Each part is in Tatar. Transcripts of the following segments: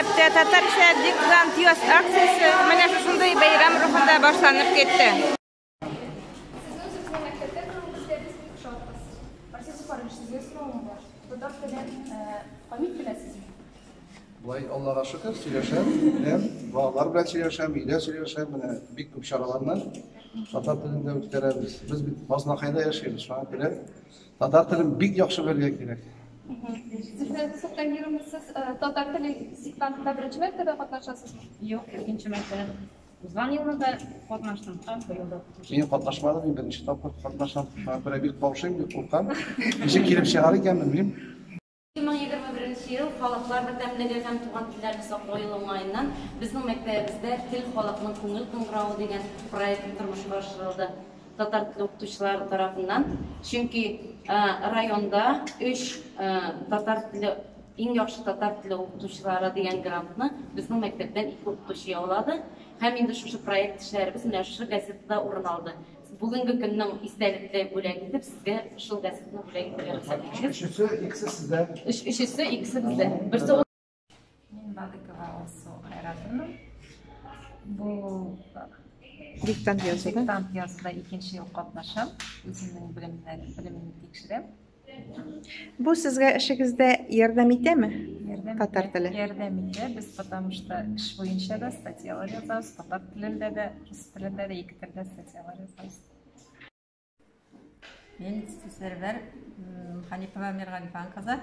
мәктәптә татарча диктант яз акциясе менә шушындый бәйрәм рухында башланып китте. Сезнең үзегезнең мәктәптә керүегезгә без бик шатбыз. Арсен Зуфарович, сезгә соравым бар. Татар телен камил беләсезме? Болай Аллага шөкер, сөйләшәм, беләм, балалар белән сөйләшәм, өйдә сөйләшәм, менә бик күп чараларны татар телендә үткәрәбез. Без бит Азнакайда яшибез, шуңа күрә татар телен бик яхшы белергә кирәк. Зөфәр Солтангировна, сез татар теле диктантында беренче мәртәбә катнашасызмы? Юк, икенче мәртәбә. Узган елны да катнаштым, һәм быел да катнаштым. Мин катнашмадым, мин беренче тапкыр катнашам. Шуңа күрә бик каушыйм, бик куркам. Ничек килеп чыгар икән, белмим. 2021 ел Халыклар бердәмлеге һәм туган телләрне саклау елы уңаеннан безнең мәктәбебездә Тел халыкның күңел кыңгыравы дигән проект тормышка ашырылды татар теле укытучылары тарафыннан. Чөнки районда өч татар теле иң яхшы татар теле укытучылары дигән грантны безнең мәктәптән ике укытучы яулады. Һәм инде шушы проект эшләребез менә шушы газетада урын алды. Бүгенге көннең истәлекле бүләк итеп сезгә шул газетаны бүләк итәргә рөхсәт итегез. Өчесе, икесе сездә. Өч, өчесе, икесе бездә. Берсе Мин Бадыкова Алсу Айратовна. Бу Диктант язуда. Диктант язуда икенче ел катнашам. Үземнең белемнәр, белемемне тикшерәм. Бу сезгә эшегездә ярдәм итәме? Ярдәм Татар итә, теле. Ярдәм итә. Без потому что эш буенча да статьялар язабыз, татар телендә дә, рус телендә дә, ике телдә статьялар язабыз. Мин Сәрвәр Ханипова Миргалифан кызы.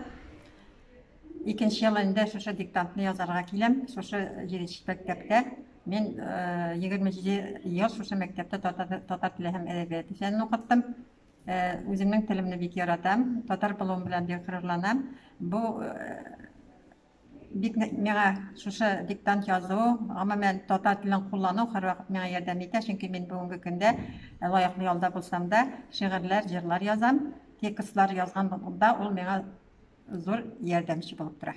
Икенче ел инде шушы диктантны язарга киләм. Шушы җиденче мәктәптә. Мин 27 ел шушы мәктәптә татар теле һәм әдәбияты фәнен укыттым. Үземнең телемне бик яратам, татар булуым белән бик горурланам. Бу бик миңа шушы диктант язу, гомумән татар телен куллану һәрвакыт миңа ярдәм итә, чөнки мин бүгенге көндә лаеклы ялда булсам да, шигырьләр, җырлар язам. Текстлар язганда ул миңа зур ярдәмче булып тора.